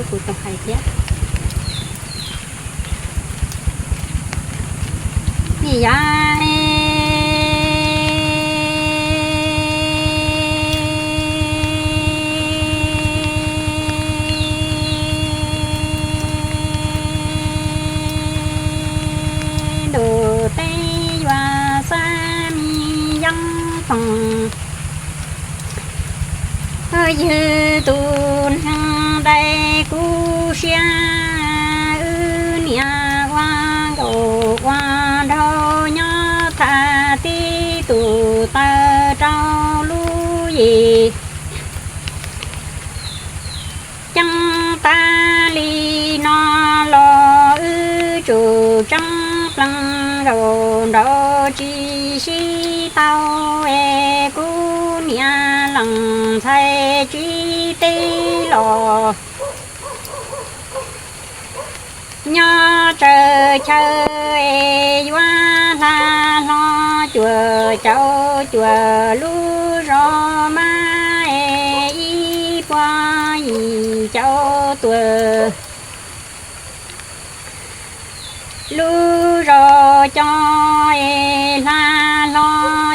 Kuv tau hais thiab. Nim yog ntuj teb yuav xab mi yeeb foom, ywg tus neeg dai kub siab, wb niam ua nkaus ua nraug nyob tham tib tus taw rau lub yim. Ceeb tas li no los wb tsum tseeb plees nkaus nraud tsis sib tau es kuv niam lees ntxhais tsib teg los nyob tsaws chaw es yuav hla hlo cuam cauv cuam lub zos mas es ib puas yim caum tuam. Lub zos cov es hla hlo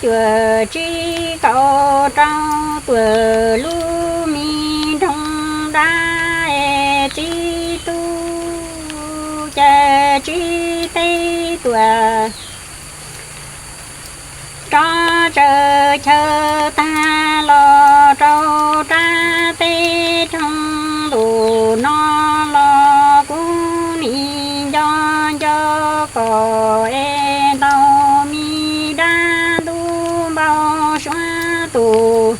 cuam tsib kaum rau tuam, lub me nroog dab es txib tub ces tsib teg tuam. Rov tsaws chaw tag los rau rab teb roog ntus no los kuv nim nco nco kom es ntau me dab ntub npau suav tus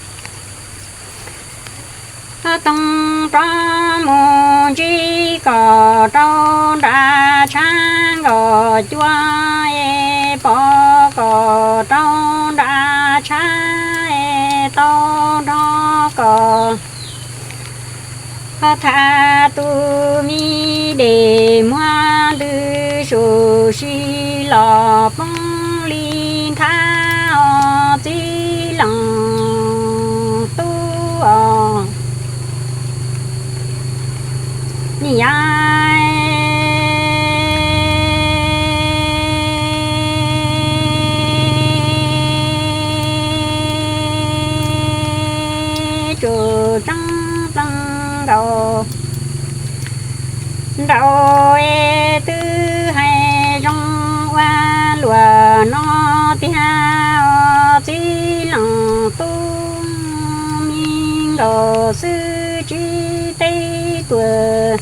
toog rov mus ntsib kom rau nram tshav nkaum cua es pov kom rau nram tshav es tau nrog kom tham tus me dej muag ntws su si los poob li nthab os txiv leej tub os. Nim yog tsum tseeb plees nkaus nraud es twb hais zoo ua luam no tiag os txiv leej tub, me nkaus xwb tsib teg tuam.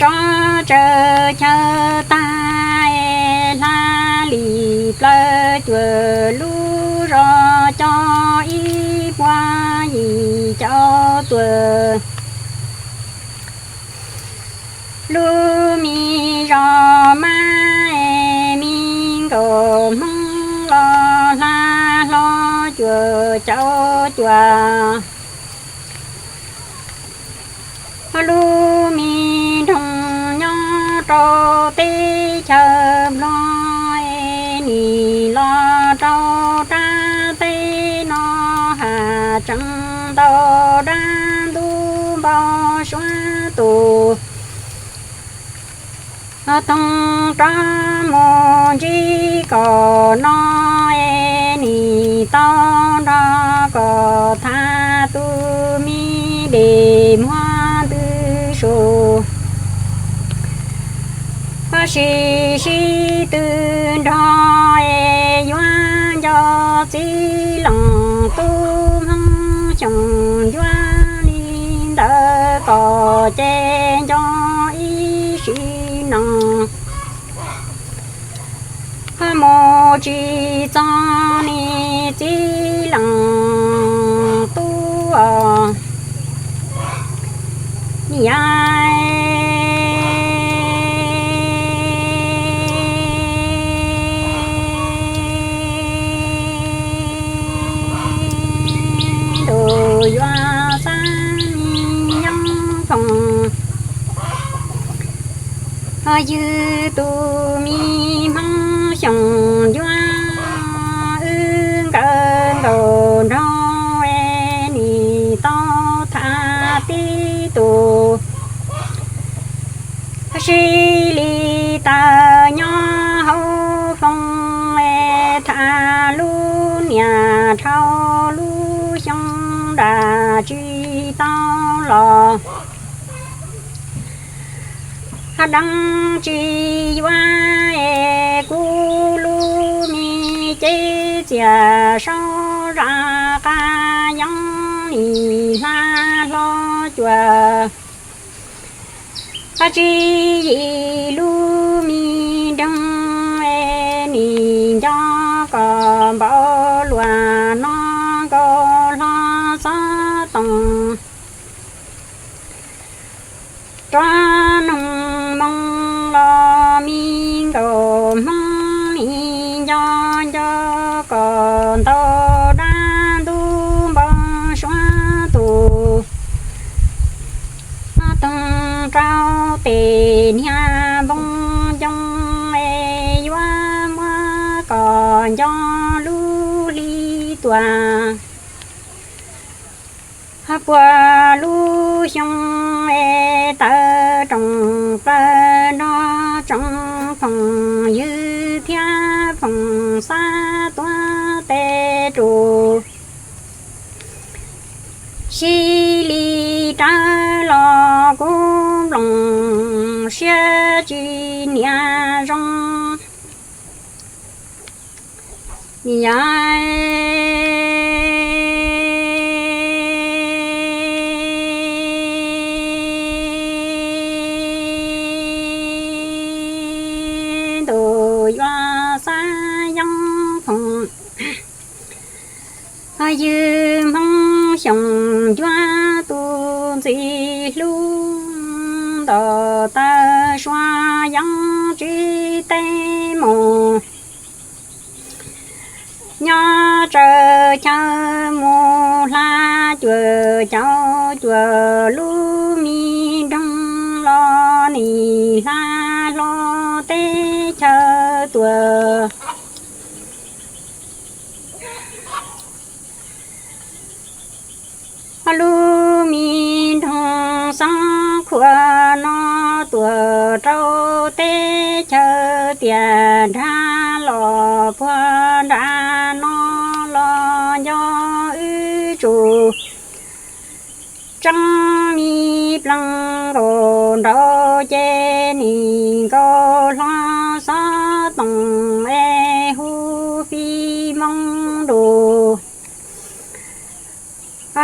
Rov tsaws chaw tag es hla li plaws cuam lub zos cov ib puas yim caum tuam. Lub me zos mas es me nkaus hmoob los hla hlo cuam cauv cuam. Lub me nroog nyob rau teb chaws Nplog es nim los rau rab teb no has tsees ntau dab ntub npau suav tus toog rov mus ntsib kom no es nim tau nrog kom tham tus me dej muag ntws su. Sim sib tw nrog es yuav nco txiv leej tub hmoob xyoos ncuab li ntawd kom ces nco ib sim neej mus tsis txog li txiv leej tub os. Nim yog ntuj yuav xab mi yeeb foom, ho ywg tus me hmoob xyoos ncuab, wb nkawd nkaus nraug es nim tau tham Tsis li taws nyob hauv foos es tham lub niam dhau lub xyoo nram tsis tau los. Ho deev tsis yuav es kuv lub me cev txias saub zam qab yoov nim hla hlo cuam. Ho tsis yim lub me nroog es nim nco kom npaum luas no nkaus hlo xov tooj. Rov noog moo los me nkaus hmoob nim nco nco kom ntau dab ntub npau suav tus toog rau tes niag npoo ncoo es yuav muab kom nco lub hli tuam. Ho puag lub xyoo es tawv roos plaws nrog tsoom phooj ywg thiab phooj xab tuav tes rus. Xib li rawv los kuv nploos siab tsis niam zoo. Yog ntuj yuav xav yoov phooj ywg Hmoob Xyooj Ncuab tus ntxim hlub, ntaus taw sua yeeb tsis teb mus. Nyob tsaws chaw mus hla cuam cauv cuam lub me nroog los nim hla hlo teb chaws tuam. Lub me nroog Xeev Khuam no tuam rau teb chaws tiam nrag los puag nram no los nco wb tsum tseeb me plees nkaus nraud ces nim nkaus hlo xov tooj es hu fij moo nrus.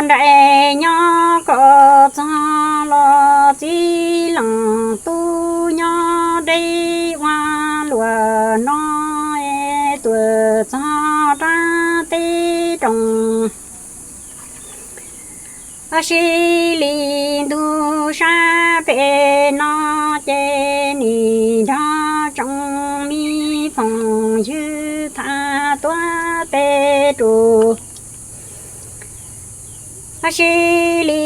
Nraim nyob kom txog los txiv leej tub nyob deb ua luam no es tuam txog rab teb roos. Sib li ntug sab pem no ces nim nrog tsoom me phooj ywg tham tuav tes rus. Sib li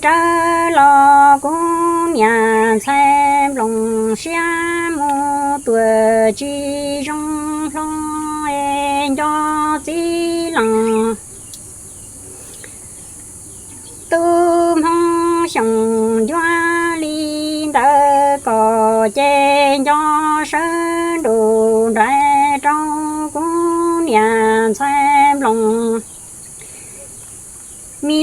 rawv los kuv niam ntxhais nploos siab mus tuam tsis zoo hlo es nco txiv leej tub Hmoob Xyooj Ncuab li ntawd kom ces nco sawv nrus nraim rau kuv niam ntxhais nploos. Me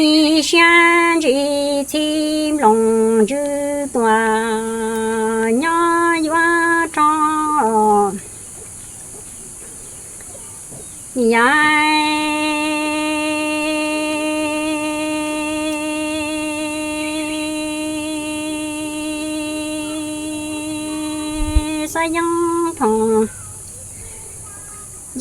siab ntsis txhij nploos ntsws tuam nyob yuav rog. Yog xav yoov phooj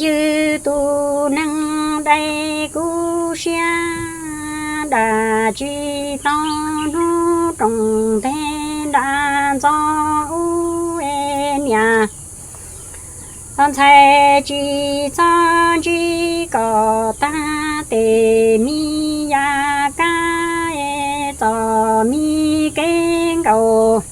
ywg tus neeg dai kuv siab, dam tsis tau hnub roos nteg nram ntxo ub es niam. Ntxhais tsis txhob ntsib kom tag tes mi ya kab es txom mi kev nkaus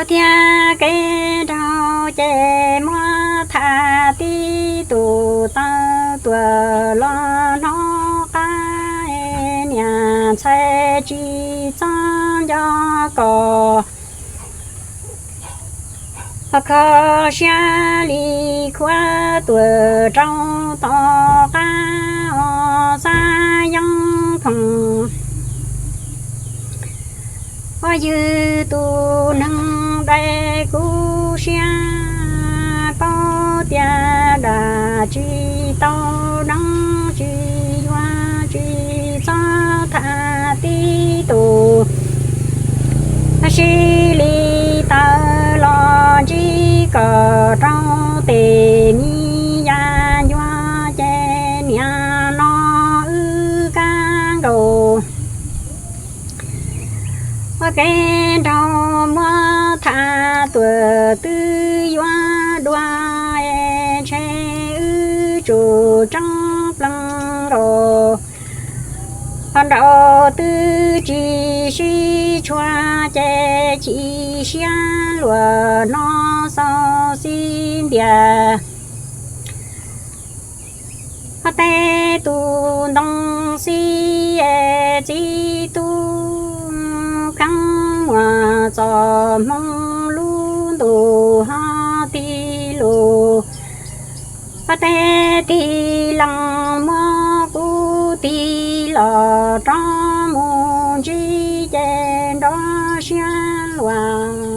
thiab kev nraug ces muab tham tib tus taw tuam los hnov qab es niam ntxhais tsis txhob nco kom kho siab li khuab tuam rau tom qab os Xab Yeeb Phoom. Ua ywg tus neeg dai kub siab paub tias dam tsis tau deev tsis yuav tsis txhob tham tib tus. Sib li tawv los ntsib kom rau tes ni ya ncuag ces niam no wb kab nkaus. Ua kev nraug muab tham tuam twb yuav dua es ntshe wb tsum tseeb plees nkaus. Qhov nraud twb tsis sib tshuam ces chim siab luag no xau xib ntiag. Tej tus ntoo xib es txiv tub kheev muag txoj hmoo lub ntuj ho tig lus. Tej tig lees muab kuv tig los rov mus ntsib ces nrov siab luag.